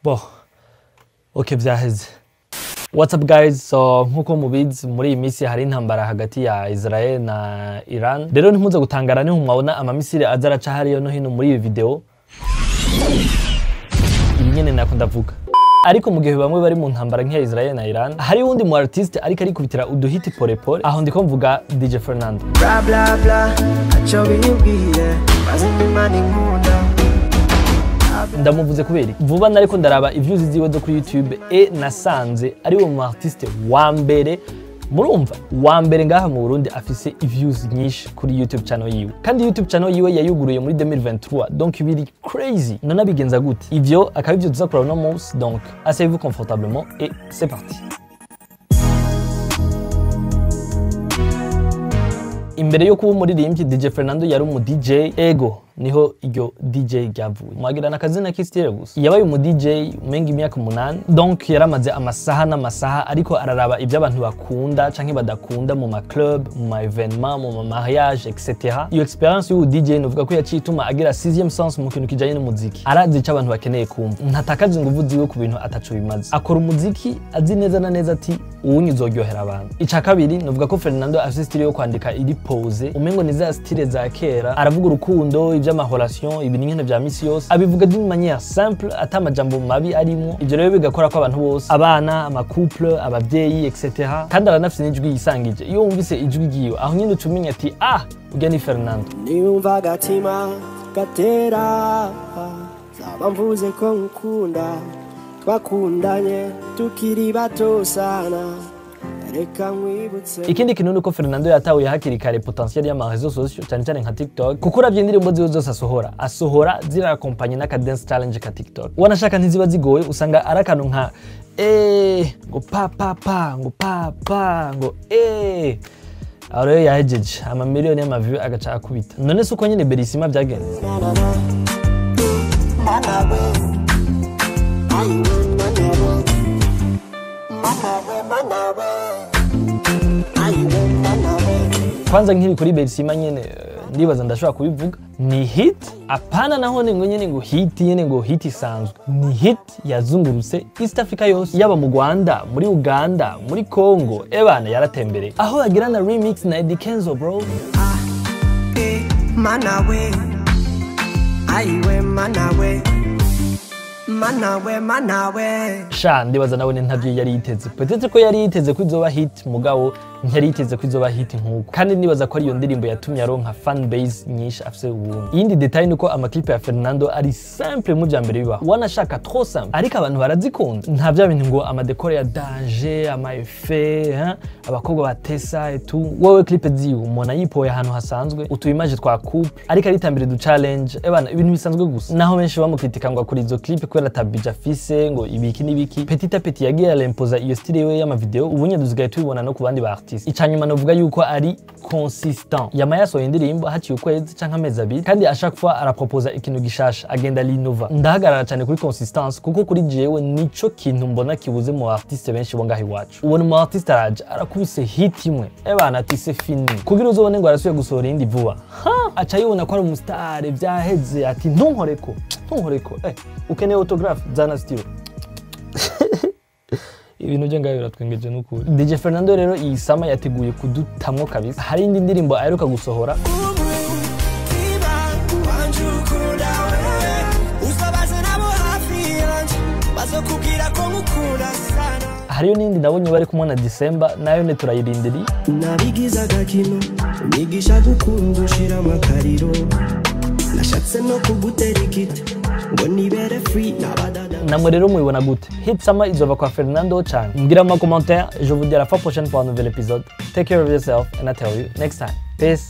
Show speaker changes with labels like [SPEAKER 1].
[SPEAKER 1] Bon, ok, vyaheze. What's up guys? So nkuko mubizi, muri iyi minsi hari intambara hagati ya Israel na Iran. Rero ntimuze gutangara niho mwabona amamisire aza araca hariyo no hino muri iyi video. Ibi nyene nako ndavuga. Ariko mu gihe bamwe bari mu ntambara nk'iya Israel na Iran, hari uwundi mu artiste ariko arikubitira uduhiti pole pole. Aho ndiko mvuga DJ Fernando.
[SPEAKER 2] Bla bla bla, ntacyo bimbwiye, mazima Imana inkunda.
[SPEAKER 1] Ndamuvuze kubera iki? Vuba nariko ndaraba iviews ziwe zo kuri YouTube e nasanze ari we mu artiste wa mbere, murumva, wa mbere ngaha mu Burundi afise views nyinshi kuri YouTube channel yiwe. Kandi YouTube channel yiwe yayuguruye muri 2023, donc biri crazy. None abigenza gute? Ivyo akaba ivyo tuza kuraba uno munsi, donc asseyez-vous confortablement et c'est parti. Imbere yo kuba umuririmbyi, DJ Fernando yari umu DJ. Ego, niho iryo DJ ryavuye. Mwagirana akazina k'istyle gusa. Yabaye umu DJ umenga imyaka 8, donc yaramaze amasaha n'amasaha ariko araraba ibyo abantu bakunda canke badakunda mu ma club, mu ma événement, mu ma mariage, etc. Iyo experience y'ubu DJ novuga ko yaciye ituma agira 6e sens mu kintu kijanye n'umuziki. Arazi ico abantu bakeneye kumva. Ntatakaza inguvu ziwe ku bintu ataco bimaze. Akora umuziki azi neza na neza ati uwunye uzoryohera abantu. Ica kabiri, novuga ko Fernando afise style yo kwandika iri pose, umengo ni za style za kera. Aravuga urukundo, ivy'amahoration, ibintu nyene vya misi yose. Abivuga d'une manière simple, ata amajambo mabi arimwo. Ivyo rero bigakora ko abantu bose, abana, ama couple, abavyeyi, etc. Kandi aranafise n'ijwi yisangije. Iyo wumvise ijwi ryiwe, aho nyene uca umenya ati ah, urya ni Fernando.
[SPEAKER 2] Niyumva agatima gatera, zaba mvuze ko nkukunda, twakundanye tukiri bato sana. Reka nkwibutse.
[SPEAKER 1] Ikindi kintu nuko Fernando yatahuye hakiri kare potentiel y'ama réseaux sociaux, cyane cyane nka TikTok, kuko uravye indirimbo ziwe zose asohora, asohora zirakompanye n'aka dance challenge ka TikTok. Wanashaka ntiziba zigoye, usanga ari akantu nka ngo pa pa pa, ngo pa pa, ngo Aho rero yahejeje amamiliyoni y'amavues agaca akubita. None se uko nyene Berisima vyagenze? Kwanza nkiri kuri Berisima nyene, ndibaza ndashobora kubivuga, ni hit apana naho ngo nyene ngo hit nyene ngo hit isanzwe, ni hit yazungurutse East Africa yose, yaba mu Rwanda, muri Uganda, muri Congo, ebana yaratembereye. Aho bagirana remix na Eddy Kenzo bro.
[SPEAKER 2] Manawe, aiwe manawe, manawe manawe.
[SPEAKER 1] Sha ndibaza nawe ntavyo yari yiteze. Peut-être ko yari yiteze ko izoba hit, mugabo ntiyari yiteze ko izoba hit nkuko. Kandi ndibaza ko ari iyo ndirimbo yatumye aronka fan base nyinshi afise ubu. Iyindi detail nuko amaclip ya Fernando ari simple mu vya mbere bibaho. Wanashaka trop simple, ariko abantu barazikunda. Nta vya bintu ngo amadekore ya danger, ama effet, hein, abakobwa batesa et tout. Wewe clip ziwe umuntu ayipoye ahantu hasanzwe, utu image twa couple, ariko aritambire du challenge, ebana ibintu bisanzwe gusa. Naho benshi bamukritika ngo akora izo clip kubera atabija afise, ngo ibiki n'ibiki. Petit à petit yagiye arimpoza iyo style yiwe y'ama video, ubu nyene dusigaye tubibona no ku bandi ba artiste. Icanyuma novuga yuko ari consistent. Yama yasohoye indirimbo haciye ukwezi canke amezi abiri, kandi à chaque fois araproposa ikintu gishasha, agenda linova. Ndahagarara cyane kuri consistance kuko kuri jewe nico kintu mbona kibuze mu artiste benshi bo ngaho iwacu. Ubona umu artiste araje arakubise hit imwe, ebana ati c'est fini, kugira uzobone ngo arasubiye gusohora iyindi vuba, ha aca yibona ko ari umustar vyaheze, ati ntunkoreko ntunkoreko, ukeneye autographe zana stylo. Ibintu byo ngaho biratwengeje n'ukuri. DJ Fernando rero iyi sama yateguye kudutamwo kabisa. Hari indi ndirimbo aheruka gusohora.
[SPEAKER 2] Umutima wanje ukunda wewe, uzabaze nabo hafi yanje, bazokubwira ko nkukunda sana.
[SPEAKER 1] Hariyo n'indi nabonye bari kumwe na December, nayo ne turayirindiriye.
[SPEAKER 2] Nabigize agakino, unyigisha gukunda ushiramo akariro, nashatse no kugutera igiti ngo nibere free n'abadada.
[SPEAKER 1] Namwe rero mubibona gute? Hit Summer izova kwa Fernando cyane. Mbwira mu commentaire, je vous dis à la fois prochaine pour un nouvel épisode. Take care of yourself and I tell you next time. Peace.